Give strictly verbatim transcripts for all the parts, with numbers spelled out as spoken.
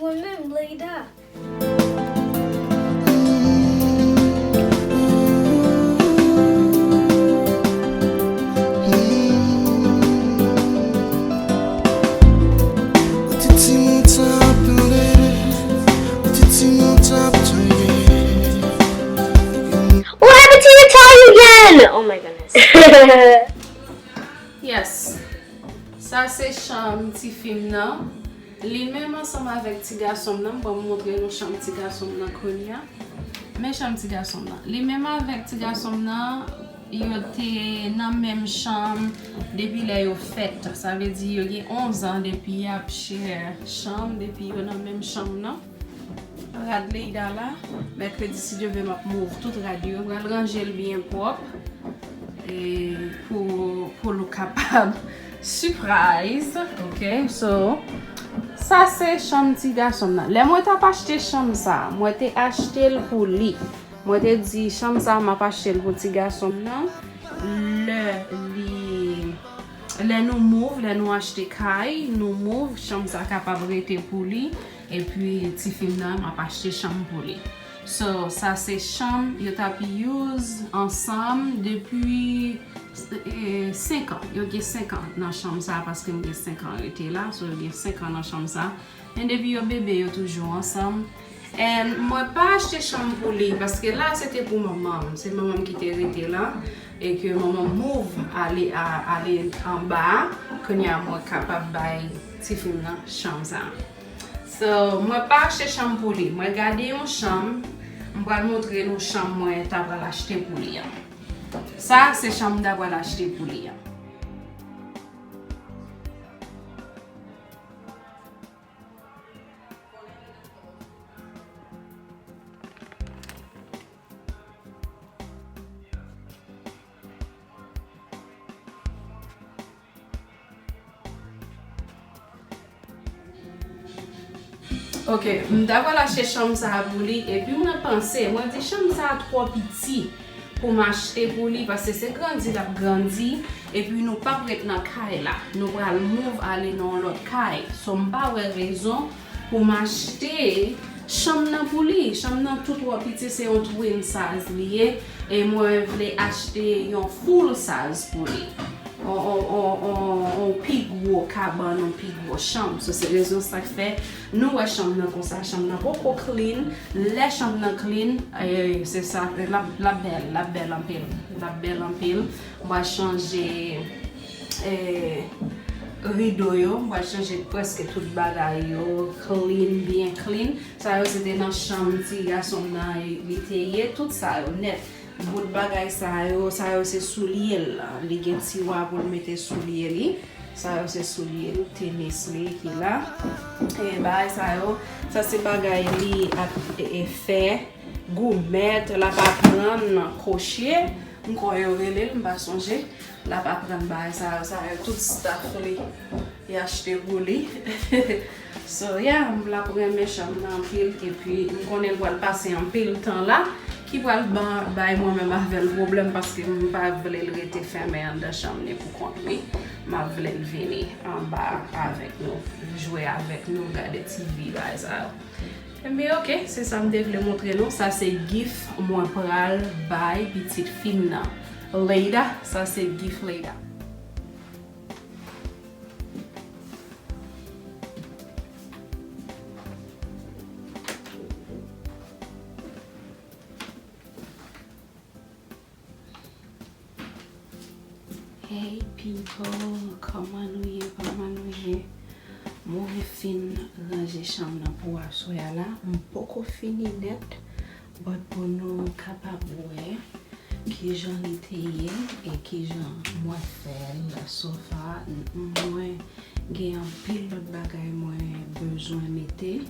Mwen menm, Leida. What happened to your tie again? Oh my goodness. Yes. Sa se chanm ti fi m nan. Li menm ansanm avèk ti gason m nan. M pral montre nou chanm ti gason m nan kounye a. Men chanm ti gason m nan. Li menm avèk ti gason m nan, yo te nan menm chanm depi lè yo fèt. Sa vle di yo gen onz an depi y ap share chanm, depi yo nan menm chanm nan. Rad Leida la, mèkredi, si Dye vle, m ap move tout rad yo. M pral ranje l byen pwòp, e pou, pou l kapab surprise, ok? So, sa se chanm ti gason m nan. Lè mwen t ap achte chanm sa, mwen te achte l pou li. Mwen te di, chanm sa, m ap achte l pou ti gason m nan. Lè li, lè nou move, lè nou achte kay, nou move, chanm sa kapab rete pou li. Epi, ti fi m nan, m ap achte chanm pou li. So, sa se chanm yo t ap use ansanm depi, e, senk an. Yo gen senk an nan chanm sa, paske m gen senk an rete la. So, yo gen senk an nan chanm sa. Men depi yo bebe, yo toujou ansanm. And mwen pa achte chanm pou li, paske la, se te pou manman m. Se manman m ki te rete la. E ke manman m move ale, a, ale anba a. Kounye a, mwen kapab bay ti fi m nan chanm sa. So, mwen pa achte chanm pou li. Mwen gade yon chanm. M pral montre nou chanm mwen ta pral achte pou li an. Sa, se chanm m ta pral achte pou li an. Ok, m ta pral achte chanm sa a pou li, epi mwen panse, mwen di chanm sa a twò piti pou m achte pou li, paske se grandi l ap grandi, epi nou p ap ret nan kay la. Nou pral move ale nan yon lòt kay. So, m pa wè rezon pou m achte chanm nan pou li. Chanm nan tou twò piti, se yon twin size li ye, e mwen vle achte yon full size pou li. On, on, on, on, on pi gwo kabann, on pi gwo chanm. So, se rezon sa k fè nou wè chanm nan konsa. Chanm nan poko clean. Lè chanm nan clean, e, se sa, l ap, l ap bèl, l ap bèl anpil. L ap bèl anpil. M pral chanje, e, rido yo, m pral chanje prèske tout bagay yo, clean, byen clean. Sa yo se te nan chanm ti gason m nan, li te ye, tout sa yo nèt. Bout bagay sa yo, sa yo se soulye l. Li gen tiwa pou l mete soulye li. Sa yo se soulye l, tenis li ki la. E bagay sa yo, sa se bagay li ap, e, e, fè, goumèt, l ap aprann kwoche, m kwè yo rele l, m pa sonje. L ap aprann bagay sa yo, sa yo tout staff li, li achte pou li. So, yeah, l ap renmen chanm nan anpil, epi m konnen l pral pase anpil tan la, ki pral ban, bay mwen menm avè l pwoblèm, paske m pa vle l rete fèmen anndan chanm li pou kont li. M ap vle l vini anba avèk nou, jwe avèk nou, gade T V, bagay sa yo. Enben, ok, se sa m te vle montre nou. Sa se gift mwen pral bay pitit fi m nan. Leida, sa se gift Leida. Hey people, kòman nou ye, kòman nou ye? Mwen fin ranje chanm nan pou aswè a la. M poko fini nèt, but pou nou kapab wè kijan li te ye e kijan mwen fè l so far, mwen gen anpil lòt bagay mwen bezwen mete.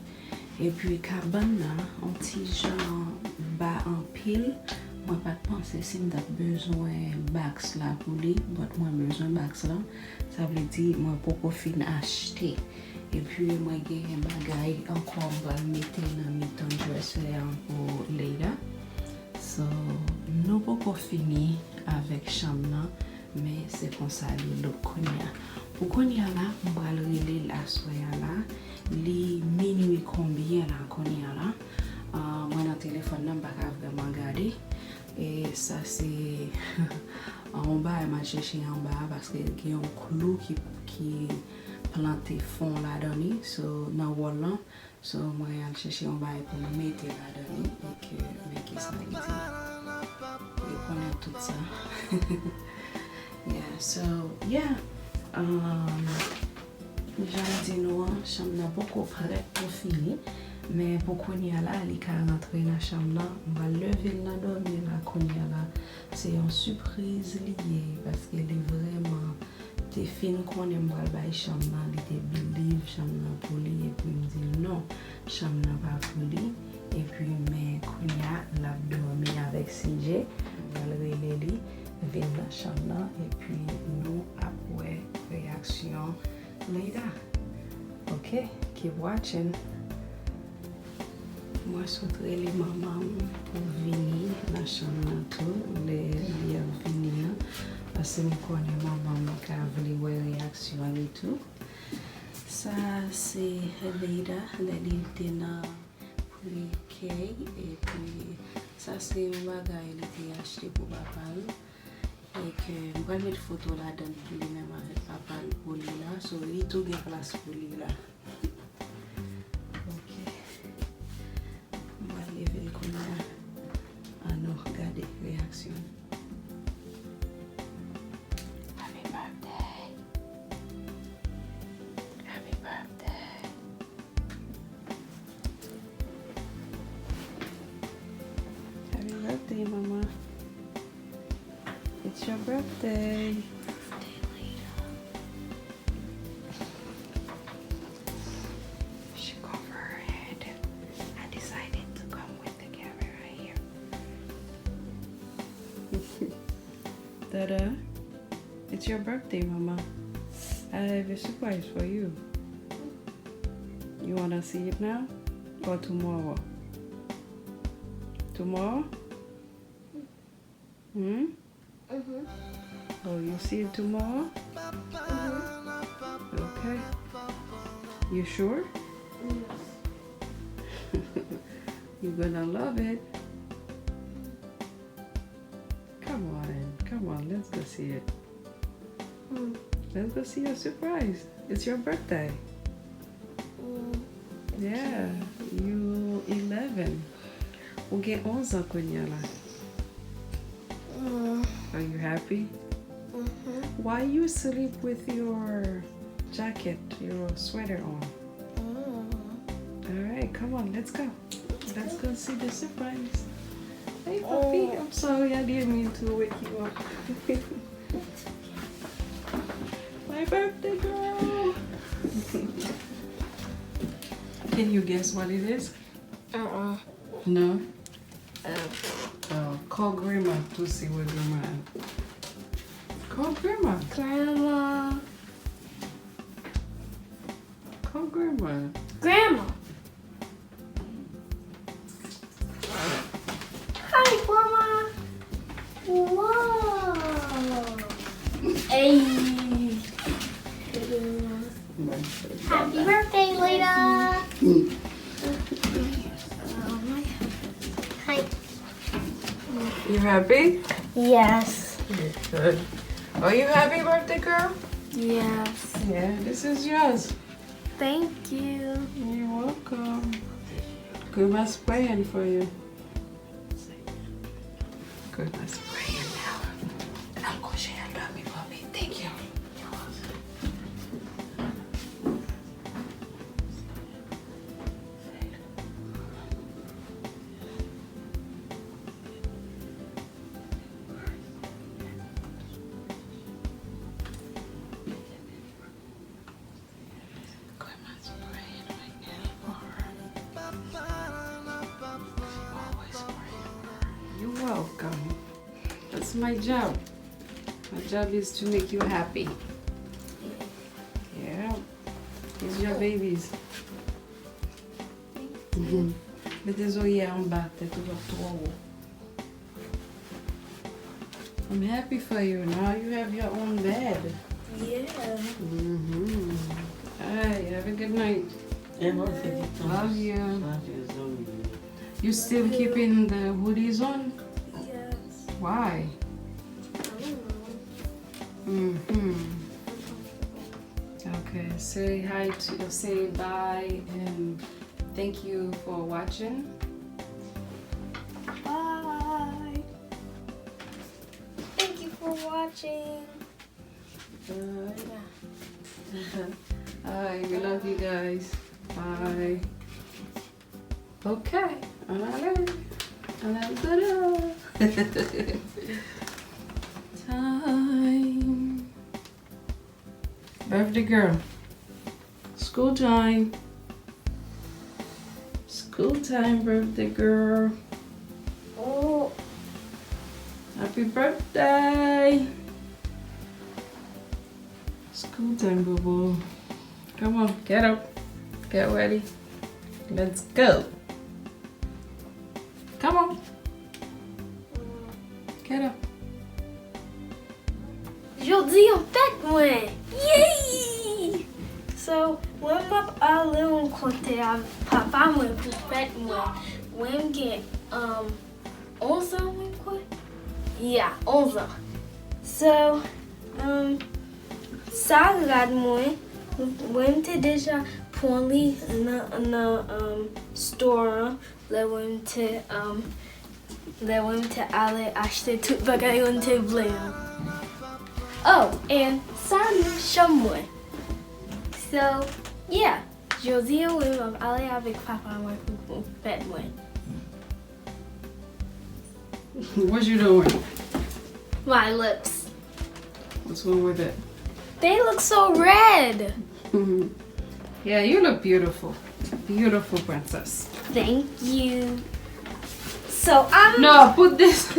Epi kabann nan, on ti jan ba anpil. Mwen pa t panse si m t ap bezwen box la pou li, but mwen bezwen box la. Sa vle di mwen poko fin achte. Epi mwen gen bagay ankò m pral mete nan mitan dresser an pou Leida. So, nou poko fini avèk chanm nan, men se konsa li look kounye a. Pou kounye a la, m pral rele l aswè a la. Li minui chèche anba a, paske gen yon klou ki, ki plante fon ladan li, so, nan wòl lan. So, mwen al chèche yon bagay pou m mete ladan li, e ke, men kisa li di. Ou konnen tout sa. Yeah, so, yeah. Um, jan m di nou an, chanm nan poko prèt pou fini, men pou kounye a la, li ka rantre nan chanm nan. M pral leve l nan dòmi la kounye a la. Se yon sipriz li ye, paske li vrèman te fin konnen m pral bay chanm nan, li te believe chanm nan pou li, epi m di l non, chanm nan pa pou li. Epi, men kounye a, l ap dòmi avèk C J. M pral rele li vin nan chanm nan, epi nou ap wè reyaksyon Leda. Ok, keep watching. Mwen sot rele manman m pou vini nan chanm nan tou, lè li ap vini an, paske m konnen manman m ka vle wè reyaksyon li tou. Sa se Leda lè li te nan pre-K, epi sa se yon bagay li te achte pou papa l, e ke m pral met foto ladan li menm avèk papa l pou li la, so li tou gen plas pou li la. Ok. M pral leve l kounye a. Ann nou gade reyaksyon l. Happy birthday. Happy birthday. Happy birthday, mama. It's your birthday. She covered her head. I decided to come with the camera here. Ta-da! It's your birthday, mama. I have a surprise for you. You wanna see it now or tomorrow? Tomorrow? Hmm? Mm-hmm. Oh, you see it tomorrow? Mm-hmm. Okay. You sure? Yes. You're gonna love it. Come on, come on, let's go see it. Mm. Let's go see your surprise. It's your birthday. Mm. Yeah, you eleven. Ou gen onz an kounye a la. Mm. Are you happy? Mm-hmm. Why you sleep with your jacket, your sweater on? Mm. All right, come on, let's go. Let's go see the surprise. Hey, puppy, I'm sorry, I didn't mean to wake you up. My birthday girl. Can you guess what it is? Uh-uh. No? Uh, call grandma to see what grandma. Call grandma. Grandma. Call grandma. Grandma. Hi, Grandma. Whoa. Hey. Happy birthday, Leda. Hi. You happy? Yes. Good. Are you happy, birthday girl? Yes. Yeah, this is yours. Thank you. You're welcome. Grandma's praying for you. Grandma's praying now. Al kouche, al dòmi, mommy. Thank you. Grandma's praying right now for her. Always praying for her. You're welcome. That's my job. My job is to make you happy. Yeah. These your babies. Mete zorye a anba tèt ou, l ap twò wo. I'm happy for you. Now you have your own bed. Yeah. Mm-hmm. All right, have a good night. Love you. Love you, zanmi. You still keeping the hoodies on? Yes. Why? I don't know. Mm-hmm. Okay, say hi to, say bye and thank you for watching. Bye. Thank you for watching. Bye. Alright, we love you guys. Bye. Okay, anale, anale. Time. Birthday girl. School time. School time, birthday girl. Oh. Happy birthday. School time, boo boo. Come on, get up. Get ready. Let's go. Come on. Get up. Jodi an fèt mwen. Yay! So, mwen m ap ale rankontre ak papa mwen pou fèt mwen. Mwen m gen, um, onz an, mwen kwè. Yeah, onz an. So, um, sa rad mwen, mwen m te deja pran li nan, nan, um, store an, lè mwen m te, um, lè mwen m te ale achte tout bagay mwen te vle an. Oh, and sa nan chanm mwen. So, yeah, jodi a wi, m ap ale avèk papa mwen pou, pou fèt mwen. What you doing? My lips. What's wrong with it? They look so red. Yeah, you look beautiful. Beautiful princess. Thank you. So I'm No, put this,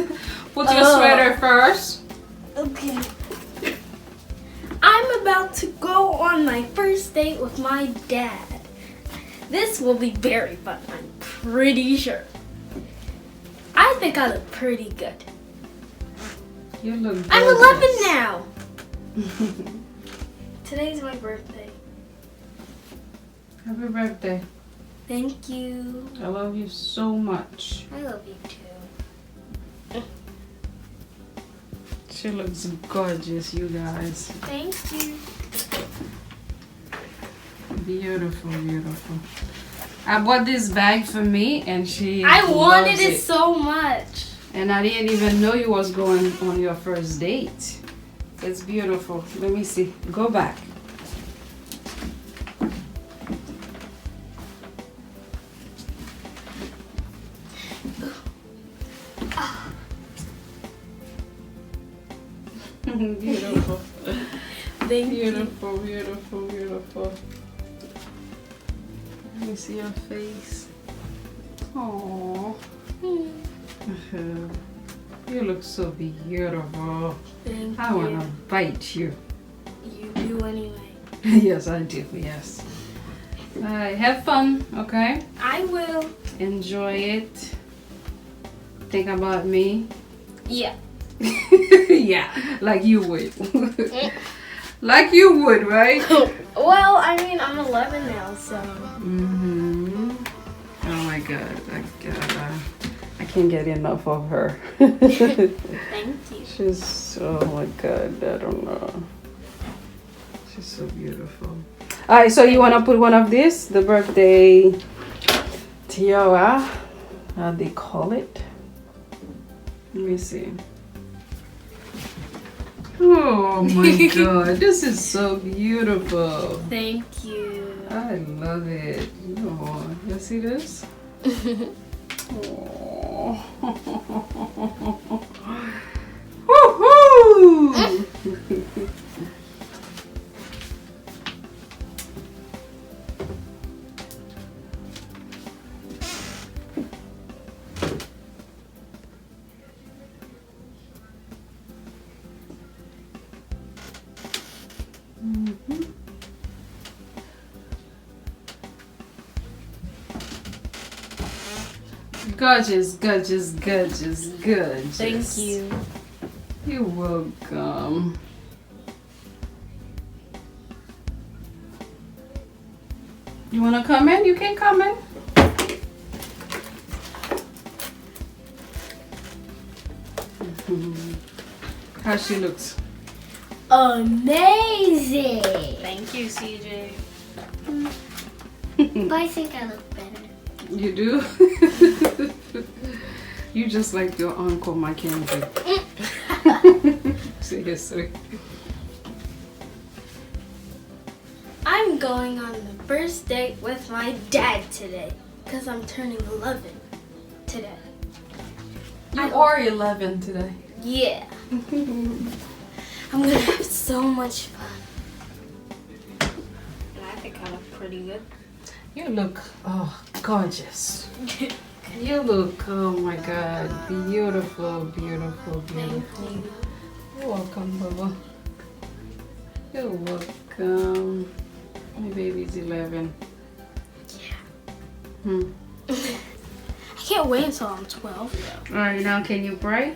put your Oh. sweater first. Okay. I'm about to go on my first date with my dad. This will be very fun, I'm pretty sure. I think I look pretty good. You look I'm eleven gorgeous. now. Today's my birthday. Happy birthday. Thank you. I love you so much. I love you too. She looks gorgeous, you guys. Thank you. Beautiful, beautiful. I bought this bag for me and she I wanted loves it it. so much. And I didn't even know you was going on your first date. It's beautiful. Let me see. Go back. Beautiful. Thank you. Beautiful, beautiful, beautiful. Let me see your face. Aw. You look so beautiful. Thank I wanna you. bite you. You do anyway. Yes, I do, yes. Alright, have fun, okay? I will. Enjoy it. Think about me. Yeah. Yeah, like you would. Mm. Like you would, right? Well, I mean, I'm eleven now, so. Mm-hmm. Oh my God, I gotta, I can't get enough of her. Thank you. She's, oh my God, I don't know. She's so beautiful. Alright, so you wanna put one of this, the birthday tiara, how they call it? Let me see. Oh my God, this is so beautiful. Thank you. I love it. Oh, you see this? Oh. Woohoo! Mm-hmm. Gorgeous, gorgeous, gorgeous, gorgeous. Thank you. You're welcome. You wanna comment? You can comment. How she looks? amazing. Thank you, C J. But I think I look better. You do? You just like your uncle Mackenzie. Seriously. I'm going on the first date with my dad today because I'm turning eleven today. You I are eleven today. Yeah. I'm gonna have so much fun. And I think I look pretty good. You look, oh, gorgeous. You look, oh my God, beautiful, beautiful, beautiful. Thank you. You're welcome, Bubba. You're welcome. My baby's eleven. Yeah. Hmm. I can't wait until I'm twelve, though. All right, now can you pray?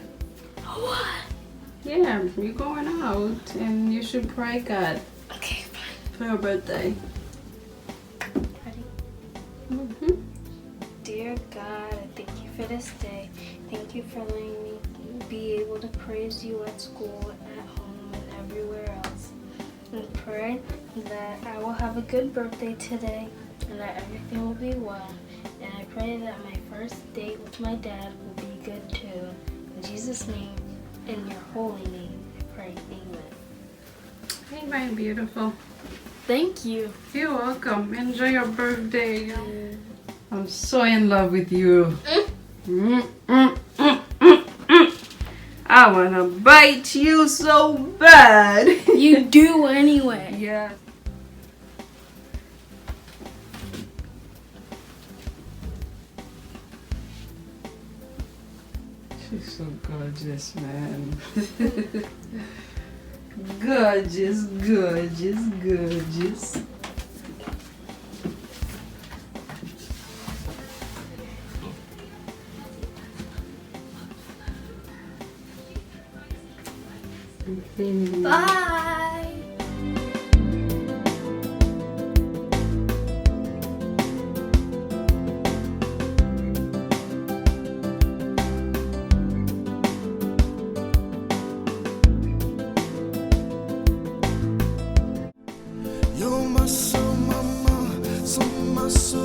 What? Yeah, you're going out, and you should pray God. Okay, fine. For your birthday. Ready? Mm-hmm. Dear God, I thank you for this day. Thank you for letting me be able to praise you at school, at home, and everywhere else. And pray that I will have a good birthday today and that everything will be well. And I pray that my first date with my dad will be good too. In Jesus' name, in your holy name, I pray. Amen. Amen, beautiful. Thank you. You're welcome. Enjoy your birthday. I'm so in love with you. Mm. Mm, mm, mm, mm, mm. I wanna bite you so bad. You do anyway. Yeah. She's so gorgeous, man. Gorgeous, gorgeous, gorgeous. Bye. Yon maso manman, son maso